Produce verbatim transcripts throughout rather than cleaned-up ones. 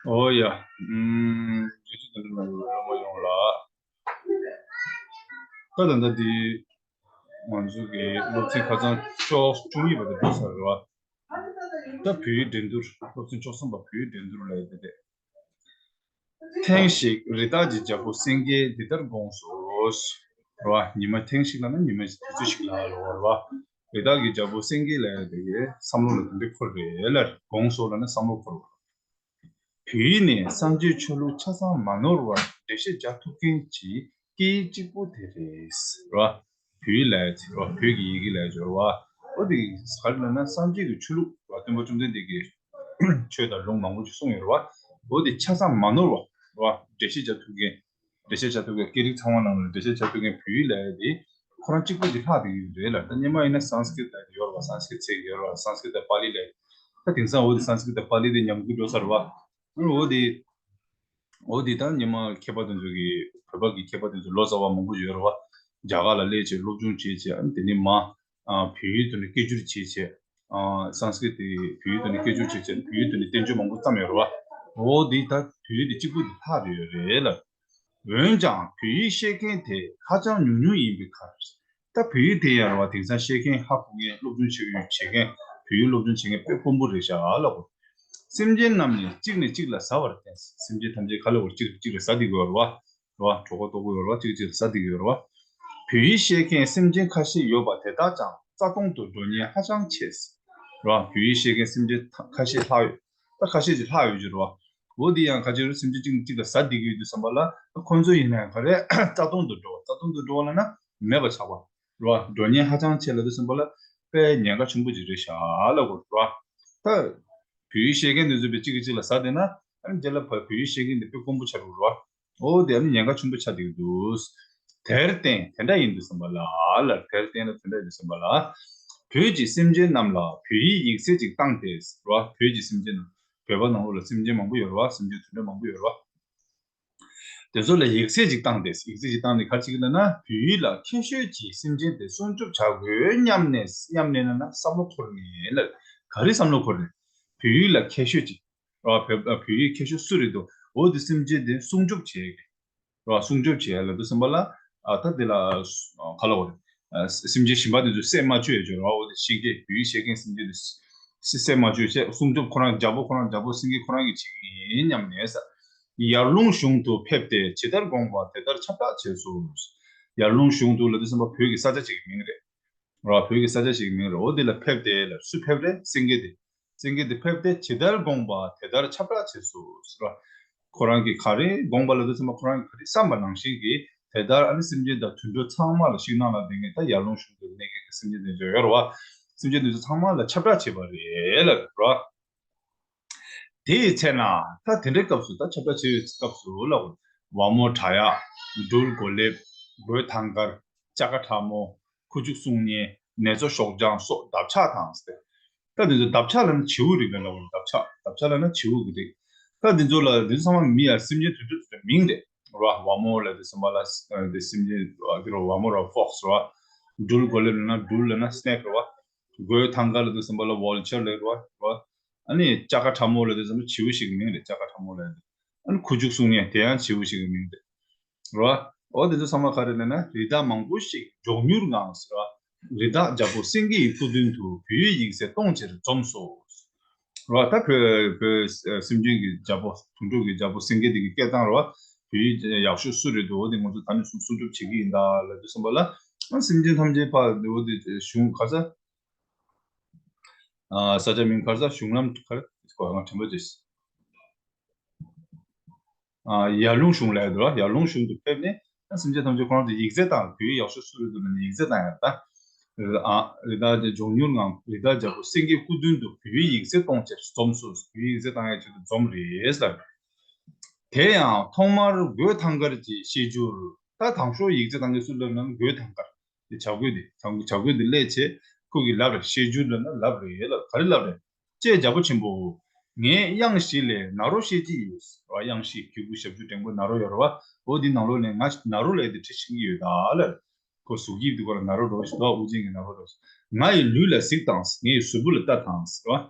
ཨོ་ཡ། ཨུམ། ཡུ་ཊུབ་དང་འབྲེལ་བའི་སློབ་མ་ཡོངས་ལ། ད་ད་ལྟ་འདི་ང་ཚོ་གི་སློབ་ཚན་ཁ་སང་བཅུ་བཅུ་གཉིས་པ་དེ་འགྲོ་ཚར་རེད་བ། ད་བོད་ཡིག་འགྲན་བསྡུར། སློབ་ཚན་བཅུ་གསུམ་པ་བོད་ཡིག་འགྲན་བསྡུར་ལ་ཡོད་དེ། ཐེངས་ཤིག་རི་དྭགས་ཀྱི་རྒྱལ་པོ་སེང་གེས་འདི་ལྟར་དགོངས་སོ། རེད་བ། ཉི་མ་ཐེངས་ཤིག་ལབ་ན་ཉི་མའི་དུས་ཚོད་ཤིག་ལ་ལབ་པ་རེད་བ། རི་དྭགས་ཀྱི་རྒྱལ་པོ་སེང་གེ་ལབ་ཡ་དེ་གི་བསམ་བློ་ལ་དེ་འདྲ་འཁོར་རེད་ལ། དགོངས་སོ་ལབ་ན་བསམ་བློ་འཁོར་བ། བོད་ཡིག་ནི་སངས་རྒྱས་ཆོས་ལུགས་ཆ་ཚང་མ་ནོར་བར་འགྲེལ་བཤད་རྒྱག་ཐུབ་མཁན་གྱི་སྐད་ཡིག་གཅིག་པུ་དེ་རེད། རེད་བ། བོད་ཡིག་ལབ་ཡ་དེ་རེད་བ། བོད་ཀྱི་ཡི་གེ་ལབ་ཡ་དེ་རེད་བ། འོ་དེ་ག་རེ་ལབ་ན་སངས་རྒྱས་ཀྱི་ཆོས་ལུགས་རེད་བ། སྟོན་པ་བཅོམ་ལྡན་འདས་ཀྱིས་ཆོས་དང་ལུང་མང་པོ་ཞིག་གསུངས་ཡོད་རེད་བ། འོ་དེ་ཆ་ཚང་མ་ནོར་བ་རེད་བ། འགྲེལ་བཤད་རྒྱག་ཐུབ་མཁན། འགྲེལ་བཤད་བྱ་ཐུབ་མཁན། སྐད་རིགས་ཚང་མ་ནང་ལ་འགྲེལ་བཤད་བྱ་ཐུབ་མཁན་བོད་ཡིག་ལབ་ཡ་དེ་ཁོ་རང་གཅིག་པུ་དེ་ལྷག་བསྡད་ཀྱི་ཡོད་རེད་ལ། ད་སྔོན་མ་ཡིན་ན་སཾ་སྐྲྀཏ་ཡོད་རེད་བ། སཾ་སྐྲྀཏ་པཱ་ལི་ལབ་ཡ། ད་དེང་སང་འོ་དེ་སཾ་སྐྲྀཏ་པཱ་ལི་དེ་ཉམས་རྒུད་འགྲོ་ཚར་བ། འོ་དེ། འོ་དེ་ད་སྔོན་མ་མཁས་པ་དེ་ཚོ་གི་བོད་པ་གི་མཁས་པ་དེ་ཚོ་ལོ་ཙཱ་བ་མང་པོ་ཡོད་རེད་བ། རྒྱ་གར་ལ་སླེབས་བྱས་སློབ་སྦྱོང་བྱས་བྱས། ཨ་ནི་དེ་ནས་མ། ཨ། བོད་ཡིག་ཏུ་ནས་སྐད་སྒྱུར་བྱས་བྱས། ཨ། སཾ་སྐྲྀཏ་དེ་བོད་ཡིག་ཏུ་ནས་སྐད་སྒྱུར་བྱས་བྱས་བོད་ཡིག་ཏུ་ནས་བསྟན་བཅོས་མང་པོ་བརྩམས་ཡོད་རེད་བ། འོ་དེ་ད་བོད་ཡིག་དེ་གཅིག་པུ་དེ་ལྷག་རེད་ཡོད་རེད་ལ། འོན་ཀྱང་བོད་ཡིག་ཤེས་མཁན་དེ་ཧ་ཅང་ཉུང་ཉུང་ཡིན་པའི་ཁར། ད་བོད་ཡིག་དེ་ཡང་རེད་བ། དེང་སང་ཤེས་མཁན་ཧ་གོ་མཁན་སློབ་སྦྱོང་བྱེད་ཡུལ་བྱེད་མཁན་བོད་ཡིག་སློབ་སྦྱོང་བྱེད་མཁན་དཔེ་དཀོན་པོ་རེད་ཤག་ལབ་དགོས། སེམས་ཅན་རྣམས་ནི་གཅིག་ནས་གཅིག་ལ་ཟ་བར་བརྟེན། སེམས་ཅན་ཐམས་ཅད་ག་ལ་བར་གཅིག་གཅིག་ལ་ཟ་བསྡད་ཀྱི་ཡོད་རེད་བ། རེད་བ། གྲོད་ཁོག་ལྟོགས་ཀྱི་ཡོད་རེད་བ། གཅིག་གཅིག་ལ་ཟ་བསྡད་ཀྱི་ཡོད་རེད་བ། བོད་ཡིག་ཤེས་མཁན་སེམས་ཅན་ཁ་ཤས་ཡོད་པ་དེ་དག་ཀྱང་རྩ་སྟོང་དུ་འགྲོ་ཉེན་ཧ་ཅང་ཆེ། རེད་བ། བོད་ཡིག་ཤེས་མཁན་སེམས་ཅན་ཁ་ཤས་ལྷག་ཡོད། ད་ཁ་ཤས་ཅིག་ལྷག་ཡོད་ཀྱི་རེད་བ། འོ་དེ་ཡང་ག་ཅི་རེད། སེམས་ཅན་གཅིག་གཅིག་ལ་ཟ་བསྡད་ཀྱི་ཡོད་དུས་ཙམ་པ་ལ། ད་ཁོ་ཚོ་ཡིན་ན་ཡང་ག་རེ་རྩ་སྟོང་དུ་འགྲོ་བ། རྩ་སྟོང་དུ་འགྲོ་བ་ལབ་ན་མེད་པ་ཆགས་པ། རེད་བ། འགྲོ་ཉེན་ཧ་ཅང་ཆེ་ལབ་དུས་ཙམ་པ་ལ་དཔེ་ཉེན་ཁ་ཆེན་པོ་ཅིག་རེད་ཤག་ལབ་དགོས་རེད་བ། ད་བོད་ཡིག་ཤེས་མཁན་དེ་ཚོ་དཔེ་གཅིག་གིས་གཅིག་ལ་ཟ་བསྡད་ན། ཨ་ནི་རྗེས་ལ་བོད་ཡིག་ཤེས་མཁན་དེ་དཔེ་དཀོན་པོ་ཆགས་འགྲོ་གི་རེད་བ། འོ་དེ་ཨ་ནི་ཉེན་ཁ་ཆེན་པོ་ཆགས་བསྡད་ཀྱི་འདུག་དེར་བརྟེན། དེ་འདྲ་ཡིན་དུས་ཙམ་པ་ལ་ལ། དེར་བརྟེན་ལ་དེ་འདྲ་ཡིན་དུས་ཙམ་པ་ལ། བོད་ཀྱི་སེམས་ཅན་རྣམས་ལ་བོད་ཡིག་ཡིག་ཚད་ཅིག་བཏང་སྟེ་རེད་བ། བོད་ཀྱི་སེམས་ཅན་རྣམས། བོད་པ་ནང་ལོགས་ལ་སེམས་ཅན་མང་པོ་ཡོད་རེད་བ། སེམས་ཅན་དུད་འགྲོ་མང་པོ་ཡོད་རེད་བ། དེ་ཚོ་ལ་ཡིག་ཚད་ཅིག་བཏང་སྟེ། ཡིག་ཚད་ཅིག་བཏང་ནས་ག་རེ་བྱེད་ཀྱི་ལབ་ན། བོད་ཡིག་ལ་མཁས་ཤོས་ཀྱི་སེམས་ཅན་དེ་སྲུང་སྐྱོབ་བྱ་དགོས་སྙམ་ནས། སྙམ་ནས་ལབ་ན་བསམ་བློ་འཁོར་ནས་ལབ། ག་རེ་བསམ་བློ་འཁོར་ནས། བོད་ཡིག་ལ་མཁས་ཤོས་ཀྱི། རེད་བ། བོད་བོད་ཡིག་མཁས་ཤོས་སུ་རེད་འདུག་འོ་དེ་སེམས་ཅན་དེ་སྲུང་སྐྱོབ་བྱེད་ཀྱི་རེད་བ། སྲུང་སྐྱོབ་བྱེད་ལབ་དུས་ཙམ་པ་ལ། ཨ། ད་དེ་ལ་ག་ལབ་དགོས་རེད། ཨ། སེམས་ཅན་གཞན་པ་དེ་ཚོ་བསད་མ་བཅུག་ཡ་ཅིག་རེད་བ། འོ་དེ་ཤེས་མཁན་བོད་ཡིག་ཤེས་མཁན་སེམས་ཅན་དེ་བསད་མ་བཅུག་བྱས། སྲུང་སྐྱོབ་ཁོ་རང་རྒྱལ་པོ་ཁོ་རང་རྒྱལ་པོ་སེང་གེ་ཁོ་རང་གིས་བྱེད་ཀྱི་ཡིན་སྙམ་ནས་ཟེར། ཡར་ཀླུང་གཞུང་དུ་ཕེབས་ཏེ་ཇི་ལྟར་དགོངས་པ་དེ་ལྟར་ཁྱབ་བསྒྲགས་བྱས་སོ། ཡར་ཀླུང་གཞུང་དུ་ལབ་དུས་ཙམ་པ་བོད་ཀྱི་ས་ཆ་ཅིག་གི་མིང་རེད། རེད་བ། བོད་ཀྱི་ས་ཆ་ཞིག་གི་མིང་རེད། འོ་དེ་ལ་ཕེབས་ཏེ་ལ། སུ་ཕེབས་རེད། སེང་གེ་དེ། སེང་གེ་དེ་ཕེབས་ཏེ་ཇི་ལྟར་དགོངས་པ་དེ་ལྟར་ཁྱབ་བསྒྲགས་བྱས་སོ་ཟེར་བ། ཁོ་རང་གིས་ག་རེ་དགོངས་པ་ལབ་དུས་ཙམ་པ། ཁོ་རང་གིས་ག་རེ་བསམ་པ་ནང་བཞིན་གྱི་དེ་ལྟར་ཨ་ནི་སེམས་ཅན་དང་དུད་འགྲོ་ཚང་མ་ལ་ཤིང་ནགས་ལ་བསྡད་མཁན། ད་ཡར་ཀླུང་གཞུང་དུ་གནས་མཁན་གྱི་སེམས་ཅན་དེ་ཚོ་ཡོད་རེད་བ། སེམས་ཅན་དེ་ཚོ་ཚང་མ་ལ་ཁྱབ་བསྒྲགས་བྱས་པ་རེད་ལབ་རེད་བ། དེའི་ཚེ་ན། ད་དེ་འདྲའི་སྐབས་སུ། ད་ཁྱབ་བསྒྲགས་བྱེད་པའི་སྐབས་སུ་ལ། ཝ་མོ་བྲ་ཡག་སྦྲུལ་གོ་ལེབ། གོས་ཐང་དཀར། ལྕགས་ཁ་ཁྲ་མོ། ཁུ་བྱུག་སྲུང་བརྙན། ནེ་ཙོ་གཤོག་ལྗང་སོགས་འདབ་ཆགས་དང་ཟེར། ད་འདི་ཚོ་འདབ་ཆགས་ལབ་ན་བྱིའུ་རིགས་ལ་ལབ་པ་རེད། འདབ་ཆགས། འདབ་ཆགས་ལབ་ན་བྱིའུ་གི་རིགས། ད་འདི་ཚོ་ལ། འདི་ཚོ་ཚང་མ་མི་ཡ། སེམས་ཅན་དུད་འགྲོ་དེ་ཚོའི་མིང་རེད་བ། ཝ་མོ་ལབ་དུས་ཙམ་པ་ལ། འདི་སེམས་ཅན་འདི་རེད་བ། ཝ་མོ་རེད་བ། ཕོག་སི་རེད་བ། སྦྲུལ་གོ་ལེབ་ལབ་ན། སྦྲུལ་ལབ་ན་སི་ནེག་རེད་བ། གོས་ཐང་དཀར་ལབ་དུས་ཙམ་པ་ལ་ཝལ་ཆར་ལབ་རེད་བ། ཨ་ནི་ལྕགས་ཁ་ཁྲ་མོ་ལབ་དུས་ཙམ་པ་བྱིའུ་ཞིག་གི་མིང་རེད། ལྕགས་ཁ་ཁྲ་མོ་ལབ་དུས། ཨ་ནི་ཁུ་བྱུག་སྲུང་བརྙན་དེ་ཡང་བྱིའུ་ཞིག་གི་མིང་རེད། རེད་བ། འོ་དེ་ཚོ་ཚང་མ་ག་རེ་ལབ་ན། རི་དྭགས་མང་པོ་ཞིག་མགྱོགས་མྱུར་ངང་ཟེར་བ། རི་དྭགས་རྒྱལ་པོ་སེང་གེ་ཡི་སྐུ་མདུན་དུ་བོད་ཡིག་ཡིག་ཚད་གཏོང་ཕྱིར་འཛོམས་སོ། རེད་བ། ད་བོད་བོད་སེམས་ཅན་གྱི་རྒྱལ་པོ། དུད་འགྲོ་གི་རྒྱལ་པོ་སེང་གེ་དེ་གི་སྐད་གདངས་རེད་བ། བོད་ཡིག་ཡག་ཤོས་སུ་རེད་འདུག་འོ་དེ་ང་ཚོ་ད་ནས་བཟུང་སྲུང་སྐྱོབ་བྱེད་ཀྱི་ཡིན་ད་ལབ་དུས་ཙམ་པ་ལ། ཨ། སེམས་ཅན་ཐམས་ཅད་ཕར་འོ་དེ་གཞུང་ག་ས། ཨ། ས་ཆ་མིང་ག་རེ་ཟེར། གཞུང་ལམ་ག་རེ་གོ། ང་དྲན་པ་བརྗེད། ཨ། ཡར་ཀླུང་གཞུང་ལབ་ཡ་འདུག་ར། ཡར་ཀླུང་གཞུང་དུ་ཕེབས་ནས། ཨ། སེམས་ཅན་ཐམས་ཅད་ཁོ་རང་དུ་ཡིག་ཚད་བཏང་། བོད་ཡིག་ཡག་ཤོས་སུ་རེད་འདུག་ལབ་ནས་ཡིག་ཚད་བཏང་ཡ་ད། ཨ། རི་དྭགས་དེ་མགྱོགས་མྱུར་ངང་རི་དྭགས་རྒྱལ་པོ་སེང་གེའི་སྐུ་མདུན་དུ་བོད་ཡིག་ཡིག་ཚད་གཏོང་ཕྱིར་འཛོམས་སོ། བོད་ཡིག་ཡིག་ཚད་བཏང་ཡ་ཆེད་དུ་འཛོམས་རེད་ལབ། དེ་ཡང་ཐོག་མར་གོས་ཐང་དཀར་གྱིས་བཤད་རྒྱུར། ད་དང་ཤོས་ཡིག་ཚད་བཏང་མཁན་སུ་ལབ་ན། གོས་ཐང་དཀར། དེ་བྱ་རྒོད་དེ། བྱ་རྒོད་དེ་སླེབས་བྱས་ཁོ་གིས་ལབ་རེད། བཤད་རྒྱུར་ལབ་ན་ལབ་རེད་ལབ། ག་རེ་ལབ་རེད། ཀྱེ་རྒྱལ་པོ་ཆེན་པོ། ངས་གཡང་གཞི་ལས་ནཱ་རོ་བཤད་ཀྱི་ཡོད། རེད་བ། གཡང་གཞི་གི་གུ་ཞབས་ཀྱུ་འགྲེང་པོ་ནཱ་རོ་ཡོད་རེད་བ། འོ་དེ་ནང་ལོགས་ནས་ང་ནཱ་རོ་ལབ་ཡ་དེ་འབྲི་ཤེས་ཀྱི་ཡོད་ད་ལབ། ཁོ་གཟུགས་དབྱིབས་དེ་ཁོ་ལ་ནཱ་རོ་འདྲ་བོ་ཞིག་འདུག་དབུ་ཅན་གྱི་ནཱ་རོ་འདྲ་བོ་ཞིག་ང་ཡི་ལུས་ལ་གཟིགས་དང་། ངའི་གཟུགས་པོ་ལ་ལྟ་དང་། རེད་བ།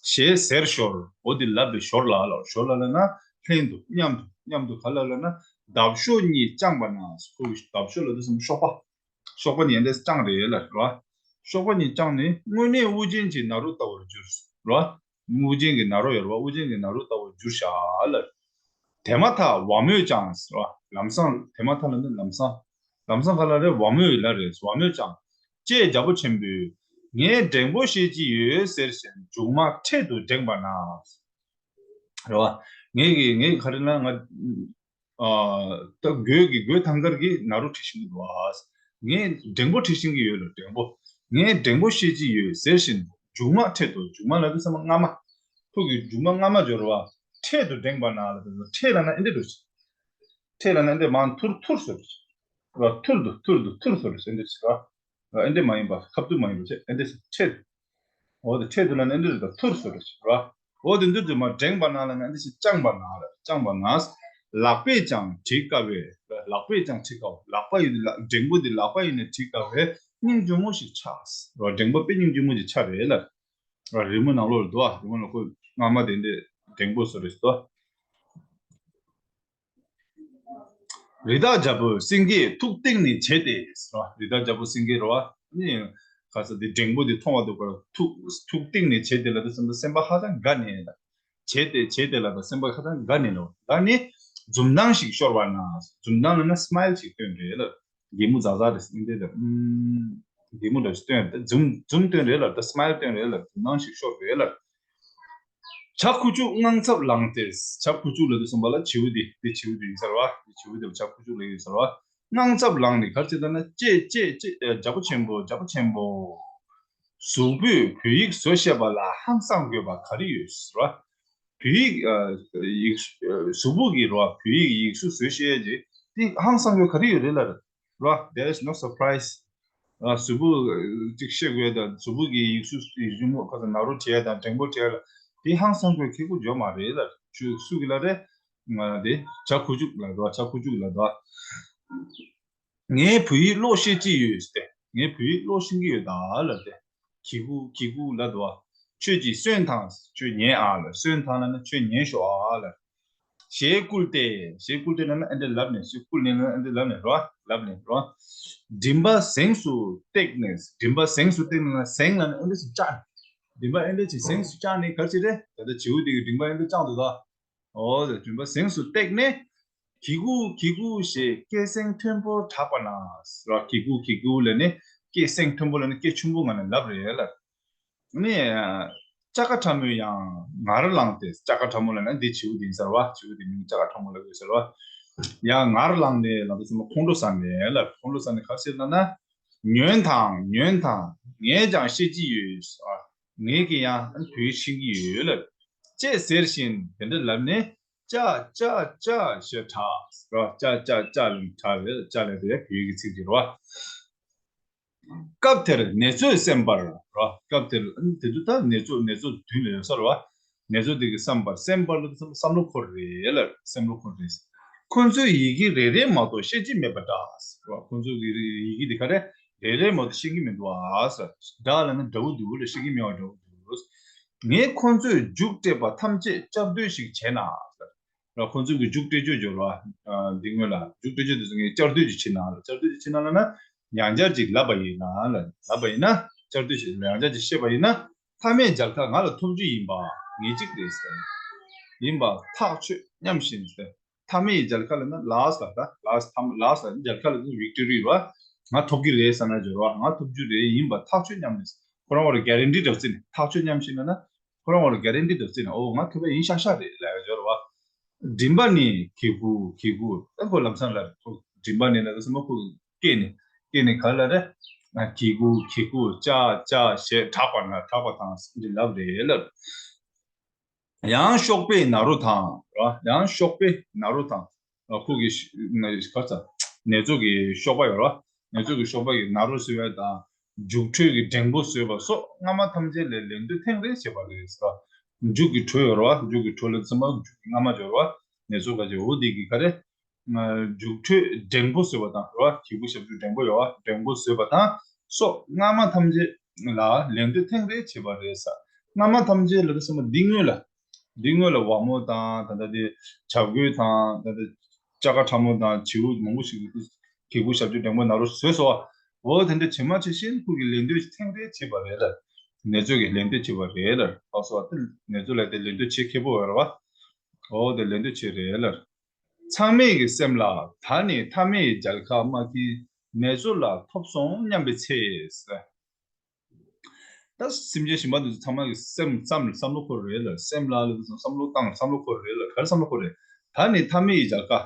ཞེས་ཟེར་ཞོར། འོ་དེ་ལབ་པའི་ཞོར་ལ་ལ། ཞོར་ལ་ལ་ན་ལྷན་དུ་མཉམ་དུ། མཉམ་དུ་ག་ལ་ལ་ན་འདབ་གཤོག་གཉིས་དཔྱངས་པ་ན། ཁོ་གི་འདབ་གཤོག་ལ་དུ་སོང་གཤོག་པ། གཤོག་པ་གཉིས་འདྲ་དཔྱངས་རེད་ལ་ར། གཤོག་པ་གཉིས་དཔྱངས་ནས་དངོས་གནས་དབུ་ཅན་གྱི་ནཱ་རོ་ལྟ་བུར་གྱུར་ར། དབུ་ཅན་གྱི་ནཱ་རོ་ཡོད་ར་བ། དབུ་ཅན་གྱི་ནཱ་རོ་ལྟ་བུར་གྱུར་ཤག་ལ། དེ་མ་ཐག་ཝ་མོས་ཀྱང་ཟེར་བ། ལམ་སང་། དེ་མ་ཐག་ལ་ནི་ལམ་སང་། ལམ་སང་ག་ལ་རེད། ཝ་མོས་ལ་རེད། ཝ་མོས་ཀྱང་། ཅེས་རྒྱལ་པོ་ཆེན་པོས། ངས་འགྲེང་བུ་བཤད་ཀྱི་ཡོད་ཟེར་བཞིན་མཇུག་མ་འཕྲེད་དུ་འགྲེང་པ་ན། རེད་བ། ངས་ཀྱི་ངས་ག་རེ་ན་ང་། ཨ། ད་གོས་ཀྱི་གོས་ཐང་དཀར་གྱི་ནཱ་རོ་བྲིས་ཤིང་འདུག་བ། ངས་འགྲེང་བུ་བྲིས་ཤིང་གི་ཡོད་ལ་འགྲེང་བུ། ངས་འགྲེང་བུ་བཤད་ཀྱི་ཡོད་ཟེར་བཞིན་མཇུག་མ་འཕྲེད་དུ། མཇུག་མ་ལ་དུ་སོང་སྔ་མ། ཁོ་གི་མཇུག་མ་སྔ་མ་སྦྱོར་བ། འཕྲེད་དུ་འགྲེང་པ་ན་ལ་དུ་འཕྲེད་ལ་ན་ཨེ་འདྲ་འགྲོ། འཕྲེད་ལ་ན་ཨེ་འདྲ་མ་ཐུར་ཐུར་སོ་རེད། ཐུར་དུ་ཐུར་དུ་ཐུར་སོ་རེད་ཨེ་འདྲ་ཟེར་བ། ཨེ་འདྲ་མ་ཡིན་པ་ཁ་ཐུར་མ་ཡིན་པ་ཆེ་ཨེ་འདྲ་ཟེར་འཕྲེད། འོ་དེ་འཕྲེད་དུ་ལ་ནི་འདི་རེད་ད་ཐུར་སོ་རེད་ར། འོ་དེ་འདི་དུ་མ་འགྲེང་པ་ན་ལ་ནི་འདི་ཞིག་དཔྱངས་པ་ན་ལ་དཔྱངས་པ་ན། ལག་པས་ཀྱང་བྲིས་དཀའ་བས། ལག་པས་ཀྱང་བྲིས་དཀའ་བ། ལག་པ་ཡིན་ལ་འགྲེང་བུ་འདི་ལག་པ་ཡིན་ནས་བྲིས་དཀའ་བས་སྙིང་རྗེ་མོ་ཞིག་ཆགས་ར། འགྲེང་བུ་དཔེ་སྙིང་རྗེ་མོ་ཞིག་ཆགས་རེད་ལ། ར་རི་མོ་ནང་ལོགས་ལ་འདུག་ཨ། རི་མོ་ལ་ཁོ་སྔ་མ་དེ་འདི་འགྲེང་བུ་སོ་རེད་འདུག་རི་དྭགས་རྒྱལ་པོ་སེང་གེས་ཐུགས་གཏིང་ནས་བྱས་ཏེ་ཟེར་བ། རི་དྭགས་རྒྱལ་པོ་སེང་གེ་རེད་བ། ནི་ག་ས་དེ་འགྲེང་བུ་དེ་མཐོང་བ་འདུག་ག་ཐུགས་ཐུགས་གཏིང་ནས་བྱས་ཏེ་ལ་དེ་སེམས་པ་སེམས་པ་ཧ་ཅང་དགའ་ནས་ལ། བྱས་ཏེ་བྱས་ཏེ་ལ་དེ་སེམས་པ་ཧ་ཅང་དགའ་ནས་ལ་དགའ་ནས་འཛུམ་མདངས་ཤིག་ཤོར་བ་ན། འཛུམ་མདངས་ལ་ན་སྨའིལ་ཞིག་སྟོན་རེད་ལ། གད་མོ་ཛ་ཛ་རེད་ཟེར་འདི་ལ། གད་མོ་འདྲ་ཞིག་སྟོན་རེད། འཛུམ་འཛུམ་སྟོན་རེད་ལ་དེ་སྨའིལ་སྟོན་རེད་ལ། འཛུམ་མདངས་ཤིག་ཤོར་རེད་ལ། བྱ་ཁུ་བྱུག་དངངས་འཚབ་ལངས་ཏེ། བྱ་ཁུ་བྱུག་ལ་དུ་སོང་པ་ལ་བྱིའུ་དེ་དེ་བྱིའུ་དེ་ཡིན་ས་རེད་བ། དེ་བྱིའུ་དེ་བྱ་ཁུ་བྱུག་ལ་ཡིན་ས་རེད་བ། དངངས་འཚབ་ལངས་ནས་ག་རེ་བྱེད་ད་ན་ཅེས་ཅེས་ཅེས་རྒྱལ་པོ་ཆེན་པོ་རྒྱལ་པོ་ཆེན་པོ། གཟུགས་པོས་བོད་ཡིག་བཟོ་ཤེས་པ་ལ་ཧང་སངས་དགོས་པ་ག་རེ་ཡོད་ཟེར་བ། བོད་ཡིག་ཡིག་གཟུགས་པོ་གི་རེད་བ། བོད་ཡིག་ཡིག་གཟུགས་བཟོ་ཤེས་ཀྱི་དེ་ཧང་སངས་དགོས་ག་རེ་ཡོད་རེད་ལ་རེད་བ། There is no surprise. ཨ། གཟུགས་པོ་ཅིག་ཤེས་དགོས་དང་གཟུགས་པོ་གི་ཡིག་གཟུགས་ཡིག་གཟུགས་མོ་ཁ་ཚ་ནཱ་རོ་བྲིས་དང་འགྲེང་བུ་བྲིས་ལ་དེ་ཧང་སངས་དགོས་ཁེ་གུ་འཇོག་མ་རེད་ལ། ཆུ་སུ་གི་ལ་རེད། ང་དེ་བྱ་ཁུ་བྱུག་ལ་རེད་བ། བྱ་ཁུ་བྱུག་ལ་རེད་བ། ངས་བོད་ཡིག་ཀློག་ཤེས་ཀྱི་ཡོད་ཟེར་ཏེ། ངས་བོད་ཡིག་ཀློག་ཤེས་ཀྱི་ཡོད་ད་ལབ་སྟེ། གི་གུ་གི་གུ་ལབ་འདུག་བ། ཁྱོད་ཀྱིས་གསོན་དང་། ཁྱོད་ཉན་ཨ་ལབ། གསོན་དང་ལབ་ན་ཁྱོད་ཉན་ཤོག་ཨ་ལབ། ཞེས་བསྐུལ་ཏེ། ཞེས་བསྐུལ་ཏེ་ལབ་ན་ཨེ་འདྲ་ལབ་ནས། ཞེས་བསྐུལ་ནས་ལབ་ན་ཨེ་འདྲ་ལབ་ནས་རོ། ལབ་ནས་རོ། མགྲིན་པ་གཟེངས་སུ་བཏེགས་ནས། མགྲིན་པ་གཟེངས་སུ་བཏེགས་ནས་ལབ་ན་གཟེངས་ལབ་ན་ཨེ་འདྲ་ཞིག་བཅག་མགྲིན་པ་ཨེ་འདྲ་ཞིག་གཟེངས་སུ་བཅག་ནས་ག་རེ་བྱེད་རེད། ད་ལྟ་བྱིའུ་དེ་གི་མགྲིན་པ་ཨེ་འདྲ་བཅག་འདུག་ད། འོ་དེ་མགྲིན་པ་གཟེངས་སུ་བཏེགས་ནས། གི་གུ་གི་གུ་ཞེས་སྐད་གསེང་མཐོན་པོར་གྲགས་པ་ན། ར་གི་གུ་གི་གུ་ལབ་ནས་སྐད་གསེང་མཐོན་པོ་ལབ་ནས་སྐད་ཆུང་པོ་ངང་ནས་ལབ་རེད་ལ། ནི། ལྕགས་ཁྲ་མོས་ཡང་ངར་ལངས་ཏེ། ལྕགས་ཁྲ་མོ་ལབ་ན་འདི་བྱིའུ་དེ་ཡིན་ས་རེད་བ། བྱིའུ་དེ་མིང་ལྕགས་ཁྲ་མོ་ལབ་ཡོད་ས་རེད་བ། ཡང་ངར་ལངས་ནས་ལབ་དུས་ཙམ་པ་ཁོང་ཁྲོ་ཟ་ནས་ལབ། ཁོང་ཁྲོ་ཟ་ནས་ག་རེ་ཟེར་ལབ་ན། ཉོན་དང་ཉོན་དང་། ངས་ཀྱང་ཤེས་ཀྱི་ཡོད། ཨ། ངས་ཀྱི་ཡང་བོད་ཡིག་ཤེས་ཀྱི་ཡོད་ལབ། ཅེས་ཟེར་བཞིན་དེ་འདྲ་ལབ་ནས་ཅ་ཅ་ཅ་ཞེས་གྲགས་རོ། ཅ་ཅ་ཅ་ལབ་གྲགས་རེད། ཅ་ལབ་དེ་བོད་ཡིག་གི་ཚིག་དེ་རོ། སྐབས་དེར་ནེ་ཙོས་སེམས་པར་རོ། སྐབས་དེར་དེ་དུས་ད་ནེ་ཙོ་ནེ་ཙོ་མདུན་ལ་ཡོད་ས་རེད་བ། ནེ་ཙོ་དེ་གི་བསམ་པར། སེམས་པར་ལ་བསམ་བློ་འཁོར་རེད་ལ། བསམ་བློ་འཁོར་རེད། ཁོ་ཚོའི་ཡི་གེ་རེ་རེ་མ་གཏོགས་ཤེས་ཀྱི་མེད་པ་འདྲ་ཟེར་བ། ཁོ་ཚོ་གི་ཡི་གེ་དེ་ག་རེ་རེ་རེ་མ་གཏོགས་ཤེས་ཀྱི་མི་འདུག་ཨ་ཟེར། འདྲ་ལབ་ན་འདྲ་བོ་འདུག་ལ་ཤེས་ཀྱི་མེད་པ་འདྲ་བོ་འདུག་ངས་ཁོ་ཚོས་རྒྱུགས་སྤྲད་པ་ཐམས་ཅད་བསྐྱར་ཟློས་ཤིག་བྱས་ན་ཟེར། ཁོ་ཚོ་གི་རྒྱུགས་སྤྲད་རྒྱུ་སྦྱོར་བ། འདི་སྔོན་ལ་རྒྱུགས་སྤྲད་རྒྱུ་དེ་ཚོ་ངས་བསྐྱར་ཟློས་ཅིག་བྱེད་ན་ལ། བསྐྱར་ཟློས་ཅིག་བྱེད་ན་ལ་ན། ཡང་བསྐྱར་ཅིག་ལབ་པ་ཡིན་ན་ལ། ལབ་པ་ཡིན་ན་བསྐྱར་ཟློས་ཅིག་ཡང་བསྐྱར་ཅིག་བཤད་པ་ཡིན་ན། མཐའ་མའི་མཇལ་ཁ་ང་ལ་ཐོབ་རྒྱུ་ཡིན་པ་ངེས་གཅིག་རེད་ཟེར། ཡིན་པ་ཐག་ཆོད་སྙམ་བཞིན་ཟེར། མཐའ་མའི་མཇལ་ཁ་ལ་ན་ལཱསི་ལ་ད་ལཱསི་མཐའ་ལཱསི་ལ་མཇལ་ཁ་ལ་ན་ཝིག་ཊོ་རི་ར། ང་ཐོབ་ཀྱི་རེད་ཟེར་ན་སྦྱོར་བ། ང་ཐོབ་རྒྱུ་རེད། ཡིན་པ་ཐག་ཆོད་སྙམ་ནས། ཁོ་རང་བར་གྷ་རན་ཊི་འདྲ་བོ་བརྩིས་ནས། ཐག་ཆོད་སྙམ་བཞིན་ལ་ན། ཁོ་རང་བར་གྷ་རན་ཊི་འདྲ་བོ་བརྩིས་ནས། ཨོ་ང་ཐོབ་པ་ཡིན་ཤག་ཤག་རེད་ལབ་ཡ་སྦྱོར་བ། མགྲིན་པ་ནི་གི་གུ་གི་གུ། ཨ་ཁོ་ལམ་སང་ལ་ཁོ་མགྲིན་པ་ནི་ལ་དུ་སོ་མ་ཁོ་སྐད་ནི་སྐད་ནི་ག་ལ་རེད། གི་གུ་གི་གུ་ཅ་ཅ་ཞེས་གྲགས་པ་ན་གྲགས་པ་དང་འདི་ལབ་རེད་ལབ། ཡང་གཤོག་པའི་ནཱ་རོ་དང་ར། ཡང་གཤོག་པའི་ནཱ་རོ་དང་། ཁོ་གི་ག་ཚ་ནེ་ཙོ་གི་གཤོག་པ་ཡོད་ར། ནེ་ཙོ་གི་གཤོག་པ་གི་ནཱ་རོ་བཟོས་པ་དང་། རྒྱུགས་འཕྲོད་ཀྱི་འགྲེང་བུ་བཟོས་པ་སོགས་སྔ་མ་ཐམས་ཅད་ལས་ལན་ལྟོས་ཐེངས་རེ་བྱས་པ་རེད་ཟེར་བ། རྒྱུགས་ཀྱི་འཕྲོ་ཡོད་ར་བ། རྒྱུགས་ཀྱི་འཕྲོ་ལ་ཚང་མ་རྒྱུགས་ཀྱི་སྔ་མ་ཡོད་ར་བ། ནེ་ཙོ་ག་ཅེ་འོ་དེ་གི་ག་རེ། རྒྱུགས་འཕྲོད་འགྲེང་བུ་བཟོས་པ་དང་ར་བ། གི་གུ་ཞབས་ཀྱུ་འགྲེང་བུ་ཡོད་བ། འགྲེང་བུ་བཟོས་པ་དང་སོགས་སྔ་མ་ཐམས་ཅད་ལ་ལན་ལྟོས་ཐེངས་རེ་བྱས་པ་རེད་ཟེར། སྔ་མ་ཐམས་ཅད་ལ་དེ་སོང་བ་འདི་སྔོན་ལ། འདི་སྔོན་ལ་ཝ་མོ་དང་ད་ལྟ་དེ་བྱ་རྒོད་དང་ད་ལྟ་ལྕགས་ཁྲ་ཁྲ་མོ་དང་བྱིའུ་མང་པོ་ཞིག་གི་གི་གུ་ཞབས་ཀྱུ་འགྲེང་བུ་ན་རོ་བཟོས་སོ། འོ་དེ་འདྲ་ཇི་མ་ཇི་བཞིན་ཁོ་གི་ལད་ཟློས་ཐེངས་རེ་བྱས་པ་རེད་ལ། ནེ་ཙོ་གི་ལད་ཟློས་བྱས་པ་རེད་ལ། ཨོ་སོ་དེ་ནེ་ཙོ་ལ་དེ་ལད་ཟློས་བྱེད་མཁས་པོ་ཡོད་རེད་བ། འོ་དེ་ལད་ཟློས་བྱས་རེད་ལ། ཚང་མས་ཀྱི་སེམས་ལ་ད་ནི་མཐའ་མེད་རྒྱལ་ཁ་མ་ཁེལ་ནེ་ཙོ་ལ་ཐོབ་སོང་སྙམ་པའི་ཚེ། ད་སེམས་ཅན་གཞན་པ་འདི་ཚོ་ཚང་མ་གི་སེམས་ཙམ་བསམ་བློ་འཁོར་རེད་ལ། སེམས་ལ་ལ་བསམ་བློ་བཏང་བསམ་བློ་འཁོར་རེད་ལ། ག་རེ་བསམ་བློ་འཁོར་རེད། ད་ནི་མཐའ་མེད་ཡི་རྒྱལ་ཁ།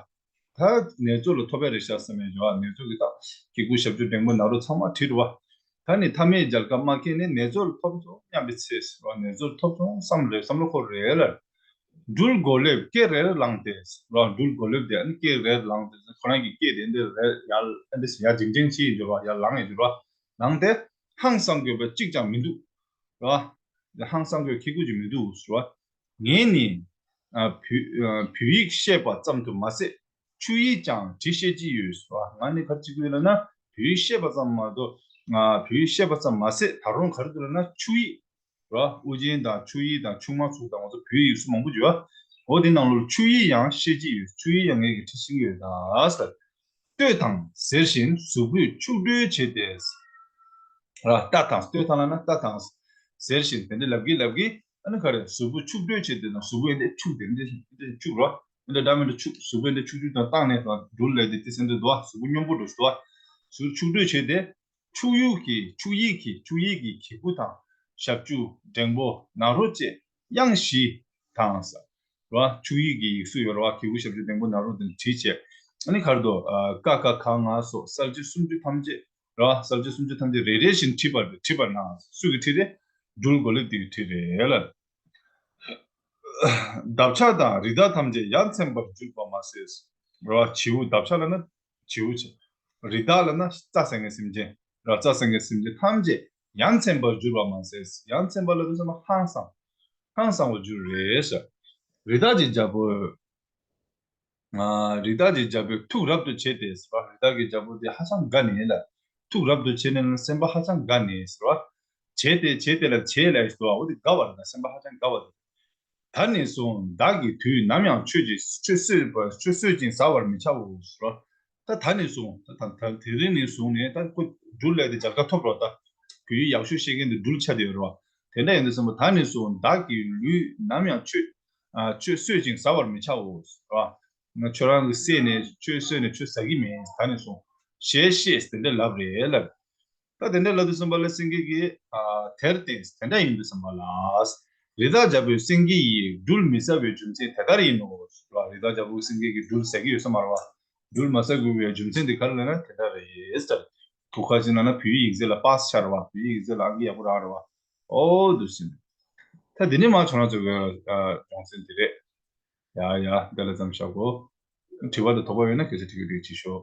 ད་ནེ་ཙོ་ལ་ཐོབ་ཡ་རེད་ཤག་བསམ་ཡ་འཇོག་ནེ་ཙོ་གི་ད་གི་གུ་ཞབས་ཀྱུ་འགྲེང་བུ་ན་རོ་ཚང་མ་བྲིས་རེད་བ། ད་ནི་མཐའ་མེད་རྒྱལ་ཁ་མ་ཁེལ་ནས་ནེ་ཙོ་ལ་ཐོབ་སོང་སྙམ་པའི་ཚེ་ཟེར་བ། ནེ་ཙོ་ལ་ཐོབ་སོང་བསམ་རེད་བསམ་བློ་འཁོར་རེད་ལ། སྦྲུལ་མགོ་ལེབ་སྐེ་རེར་ལངས་ཏེ་ཟེར་བ། སྦྲུལ་མགོ་ལེབ་དེ་ཨ་ནི་སྐེ་རེར་ལངས་ཏེ་ཁོ་རང་གི་སྐེ་དེ་འདི་རེར་ཡར་ཨ་འདི་ཡར་འགྲེང་འགྲེང་བྱེད་ཡིན་འཇོག་བ། ཡར་ལངས་ཡིན་འཇོག་བ། ལངས་ཏེ། ཧང་སང་དགོས་པ་གཅིག་ཀྱང་མི་འདུག་ར། ཧང་སང་དགོས་ཁེ་གུ་ཅིག་མི་འདུག་ར། ངས་ནི་ཨ་བོད་ཨ་བོད་ཡིག་ཤེས་པ་ཙམ་དུ་མ་ཟད་ཆུ་ཡིག་ཀྱང་བྲི་ཤེས་ཀྱི་ཡོད་ར། ང་ནི་ག་རེ་བྱེད་ཀྱི་ཡོད་ལབ་ན་བོད་ཡིག་ཤེས་པ་ཙམ་མ་གཏོགས་ཨ་བོད་ཡིག་ཤེས་པ་ཙམ་མ་ཟད་ད་རུང་ག་རེ་འདུག་ལབ་ན་ཆུ་ཡིག་ར། དབུ་ཅན་དང་ཆུ་ཡིག་དང་ཆུང་མ་ཚུགས་དང་ང་ཚོ་བོད་ཡིག་གཟུགས་མང་པོ་ཡོད། འོ་དེ་ནང་ལོགས་ཆུ་ཡིག་ཡང་ཤེས་ཀྱི་ཡོད། ཆུ་ཡིག་ཡང་ངས་ཀྱིས་བྲི་ཤེས་ཀྱི་ཡོད་ད་ཟེར། ལྟོས་དང་ཟེར་བཞིན་གཟུགས་པོས་འཁྱུག་བགྲོད་བྱས་ཏེ། ར་ལྟ་དང་ལྟོས་དང་ལབ་ན་ལྟ་དང་། ཟེར་བཞིན་དེ་འདྲ་ལབ་གི་ལབ་གི་ཨ་ནི་ག་རེ་གཟུགས་པོ་འཁྱུག་བགྲོད་བྱས་ཏེ་དང་གཟུགས་པོ་འདི་འཁྱུག་དེ་འདྲ་འཁྱུག་ར། འདི་འདྲ་འདྲ་མི་འདྲ་འཁྱུག་གཟུགས་པོ་འདི་འཁྱུག་འཁྱུག་དང་བཏང་ནས་དང་སྦྲུལ་ལས་དེ་དེ་སེམས་དེ་འདུག་ག་གཟུགས་པོ་སྙོམས་པོ་འགྲོ་སོ། གཟུགས་འཁྱུག་བགྲོད་བྱས་ཏེ། འཁྱུག་ཡུག་གི་འཁྱུག་ཡིག་གི་འཁྱུག་ཡིག་གི་གི་གུ་དང་ཞབས་ཀྱུ་འགྲེང་བུ་ན་རོ་བཅས་དབྱངས་བཞི་དང་ཟེར་བ། འཁྱུག་ཡིག་གི་ཡིག་གཟུགས་ཡོད་རེད་བ། གི་གུ་ཞབས་ཀྱུ་འགྲེང་བུ་ན་རོ་དེ་བྲིས་བྱས། ཨ་ནི་ག་རེ་འདུག་ཀ་ཁ་ག་ང་སོགས་གསལ་བྱེད་སུམ་ཅུ་ཐམས་ཅད་རེད་བ། གསལ་བྱེད་སུམ་ཅུ་ཐམས་ཅད་རེ་རེ་བཞིན་བྲིས་པར་བྲིས་པར་སྣང་། སུ་གིས་བྲིས་ཏེ། སྦྲུལ་མགོ་ལེབ་དེ་གིས་བྲིས་རེད་ལ། འདབ་ཆགས་དང་རི་དྭགས་ཐམས་ཅད་ཡ་མཚན་པར་གྱུར་པ་མ་ཟད། རེད་བ། བྱིའུ་འདབ་ཆགས་ལབ་ན། བྱིའུ་བྱས། རི་དྭགས་ལབ་ན་རྩྭ་ཟ་མཁན་སེམས་ཅན། ར་རྩྭ་ཟ་མཁན་སེམས་ཅན་ཐམས་ཅད་ཡ་མཚན་པར་གྱུར་པ་མ་ཟད། ཡ་མཚན་པ་ལབ་དུས་ཙམ་པ་ཧང་སང་། ཧང་སང་བར་གྱུར་རེད་ཟེར། རི་དྭགས་ཀྱི་རྒྱལ་པོ། ཨ་རི་དྭགས་ཀྱི་རྒྱལ་པོས་ཐུགས་རབ་ཏུ་བྱས་ཏེ་ཟེར་བ། རི་དྭགས་ཀྱི་རྒྱལ་པོ་དེ་ཧ་ཅང་དགའ་ནས་ལ། ཐུགས་རབ་ཏུ་བྱས་ནས་ལ་སེམས་པ་ཧ་ཅང་དགའ་ནས་ཟེར་བ། བྱས་ཏེ་བྱས་ཏེ་ལ་བྱས་ལ་ཟེར་བ། འོ་དེ་དགའ་བ་རེད། ད་སེམས་པ་ཧ་ཅང་དགའ་བ་རེད། ད་ནས་བཟུང་བདག་གི་དུས་ནམ་ཡང་ཆོས་ཀྱི་ཆོས་གསོད་པ་ཆོས་གསོད་ཅིང་ཟ་བར་མི་བྱའོ་ཟེར་བ། ད་ད་ནས་བཟུང་ད་ད་ད་དེ་རིང་ནས་བཟུང་ནས་ད་ཁོ་སྦྲུལ་ལས་དེ་རྒྱལ་ཁ་ཐོབ་རོགས། ད་བོད་ཡིག་ཡག་ཤོས་ཤེས་མཁན་དེ་སྦྲུལ་ཆགས་བསྡད་ཡོད་རེད་བ། དེ་འདྲ་ཡིན་དུས་ཙམ་པ་ད་ནས་བཟུང་བདག་གི་ལུས་ནམ་ཡང་ཆོས་ཨ་ཆོས་གསོད་ཅིང་ཟ་བར་མི་བྱའོ་ཟེར་བ། ང་ཁྱོད་རང་གི་བསད་ནས་ཆོས་གསོད་ནས་ཆོས་ཟ་གི་མེད། ད་ནས་བཟུང་ཞེས་བཤད་དེ་འདྲ་ལབ་རེད་ལབ། ད་དེ་འདྲ་ལབ་དུས་ཙམ་པ་ལ་སེང་གེ་གིས་ཨ་དེར་བརྟེན་དེ་འདྲ་ཡིན་དུས་ཙམ་པ་ལ། རི་དྭགས་རྒྱལ་པོས་སེང་གེ་ཡིས་སྦྲུལ་མི་ཟ་བའི་རྒྱུ་མཚན་དེ་ལྟར་ཡིན་ནོ་ཟེར་བ། རི་དྭགས་རྒྱལ་པོས་སེང་གེ་གིས་སྦྲུལ་ཟ་གི་ཡོད་ས་མ་རེད་བ། སྦྲུལ་མ་ཟ་དགོས་པའི་རྒྱུ་མཚན་དེ་ག་རེ་ལབ་ན་དེ་འདྲ་རེད་ཟེར། ཁུ་ཁ་ཅིག་ན་ན་བོད་ཡིག་ཡིག་ཚད་ལ་པཱ་སི་ཆགས་རེད་བ། བོད་ཡིག་ཡིག་ཚད་ལ་ཨང་ཀི་ཡག་པོ་རག་རེད་བ། ཨོ་འདུག་ཟིན། ད་འདི་ནས་མ་ཁྱོད་རང་ཚོ་གི་ཨ་སྦྱོང་ཚན་འདི་རེད། ཡ་ཡ་འདི་ལ་ཙམ་བཞག་གོ། དྲི་བ་དང་དོགས་པ་ཡོད་ན་གལ་སྲིད་དྲི་གི་རེད་ཅིག་ཤོག